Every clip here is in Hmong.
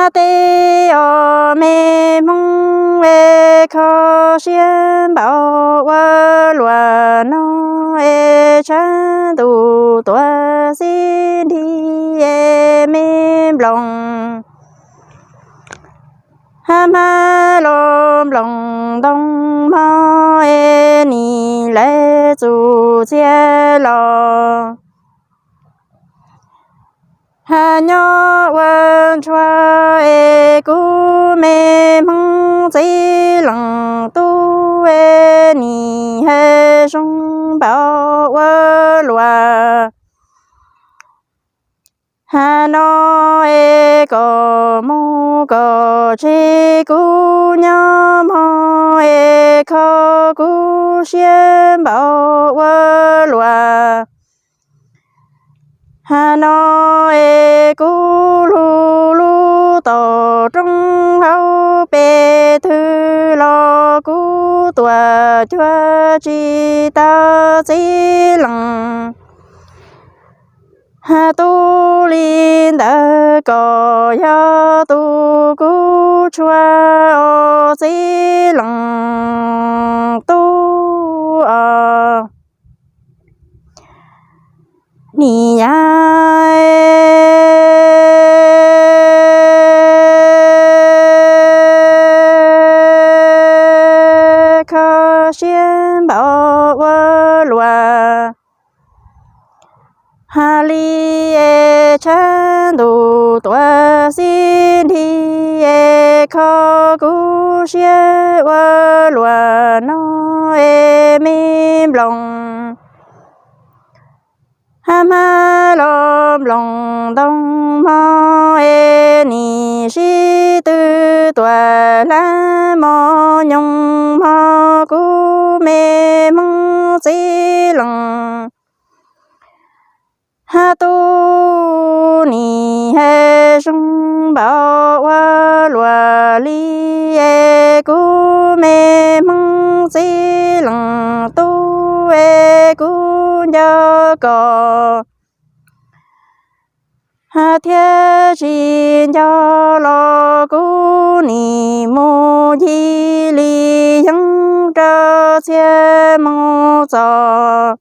Hab teb os me Hmoob es kho siab npaum ua luaj no es tshav ntuj tuaj xib nrig es me nploos. Hab hmab los nploos ntoo mog es nim lawv txuj txiav los. Hab nyob ua ntshua es kuv me Hmoob txiv leej tub es nim hab zoo npaum ua luaj. Hab no es kom mus kom tseg kuv nyob mog es kho kuv siab npaum ua luaj. Hab no es kuv lug lug tom roob hauv pes twg los kuv tuaj cuag tsis tau txiv leej. Hab tub li ntawd kom yog tus kuv tshuaj os txiv leej tub os. Nim yav kho siab npaum ua luaj. Hab li es tshav ntuj tuaj xib nrig es kho kuv siab ua luaj no es me nploos. Hab hmab los nploos ntoo mog es nim sib tw tuaj hlab mos nyoos mog kuv me Hmoob txiv leej. Hab tub nim hab zoo npaum ua luaj li es kuv me Hmoob txiv leej tub es kuv nco koj. Hab thiab tsis nco los kuv nim mus ncig li yeeb rau txhia mus txog.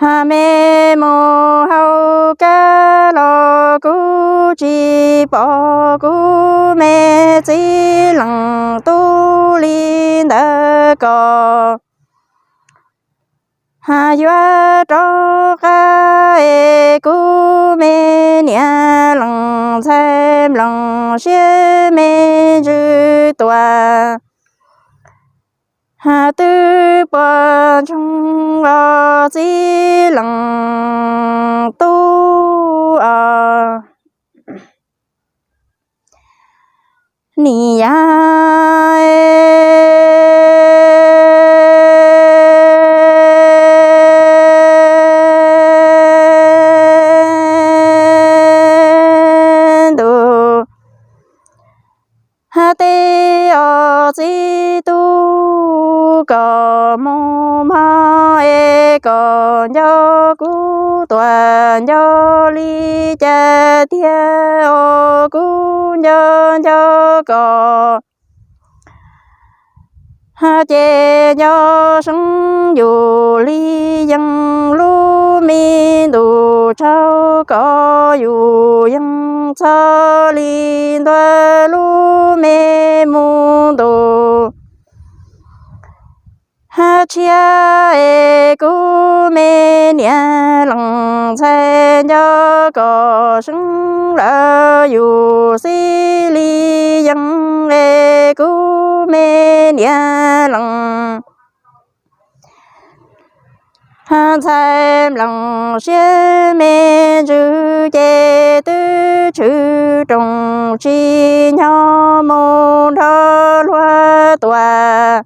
Hab me mus hauv kab los kuv tsis pom kuv me txiv leej tub li ntawd koj. Hab yuav rov qab es kuv me niam leej ntxhais nploos siab me ntsws tuaj. Hab twb puas ntsoog os txiv leej tub os. Nim yav ntuj hab teb os txiv tub, koj mus mog es koj nco kuv tuaj nco li cas tiag os kuv nco nco koj. Hab ces nco seeb yus li yees lub me ntuj tsaug koj yus yees txog li ntua lub me mus ntuj. Hab tshiab es kuv me niam leej ntxhais nco koj seeb lawm yus xib li yees es kuv me niam leej hab ntxhais nploos siab me ntsws ces twb tshwm rooj tsis nyob mus nrog luag tuaj.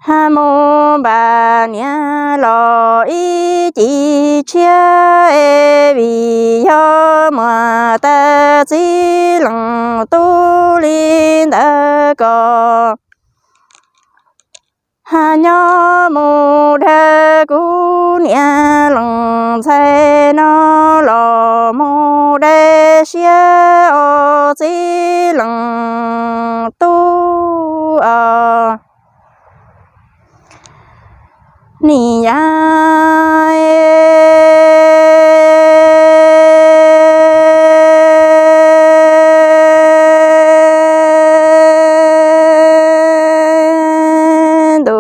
Hab mus npaj niam los ib cim tshiab es vim yog muaj tag txiv leej tub li ntawd koj. Hab nyob mus dag kuv niam leej ntxhais no los mus dag siab os txiv leej tub os. Nim yav ntu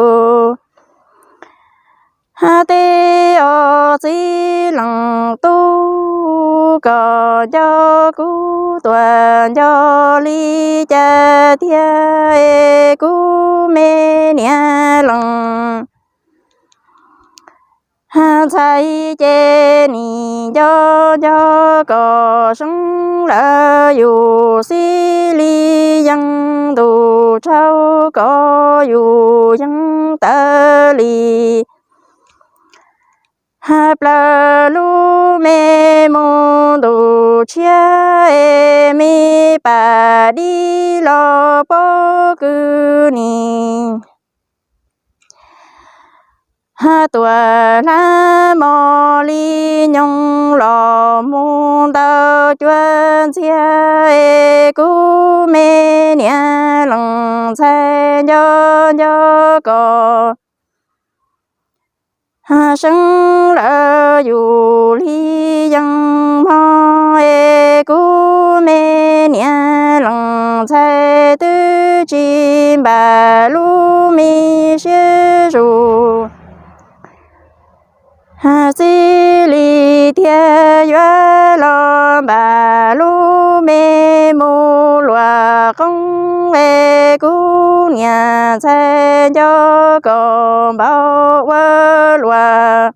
hab teb os txiv leej tub, koj nco kuv tuaj nco li cas tiag es kuv me niam leej ntxhais ces nim nco nco koj seev lawm yus xib li yees ntuj tsaug koj yus yees tawv li. Hab plaws lub me mus ntuj tshiab es me pas dib los pob kws nim hab tuaj hlab mos li nyoog los mus ntawm cuaj ntxhiab es kuv me niam leej ntxhais nco nco koj seev lawm yus li yees mog es kuv me niam leej ntxhais twb tsis npam lub me siab zus. Txij li tiag yuav los npam lub me mus luam qoob es kuv niam ntxhais nco koj npaum ua luaj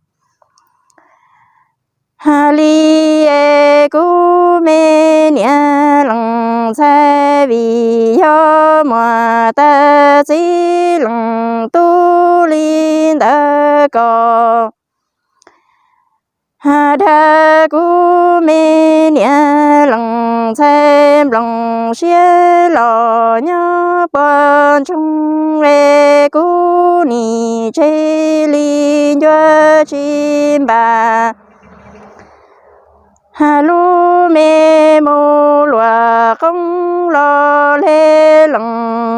li es kuv me niam leej ntxhais vim yog muaj tag txiv leej tub li ntawd koj dag kuv me niam leej ntxhais nplooj siab los nyob puag ntsoog es kuv nim tseg li ncua tsis npam. Lub me mus luam qoob los le leej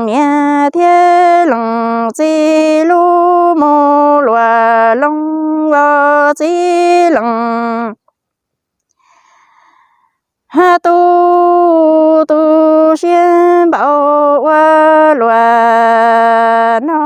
niam thiab leej txiv lub mus luam loog los txiv leej tub tu siab npaum ua luaj no.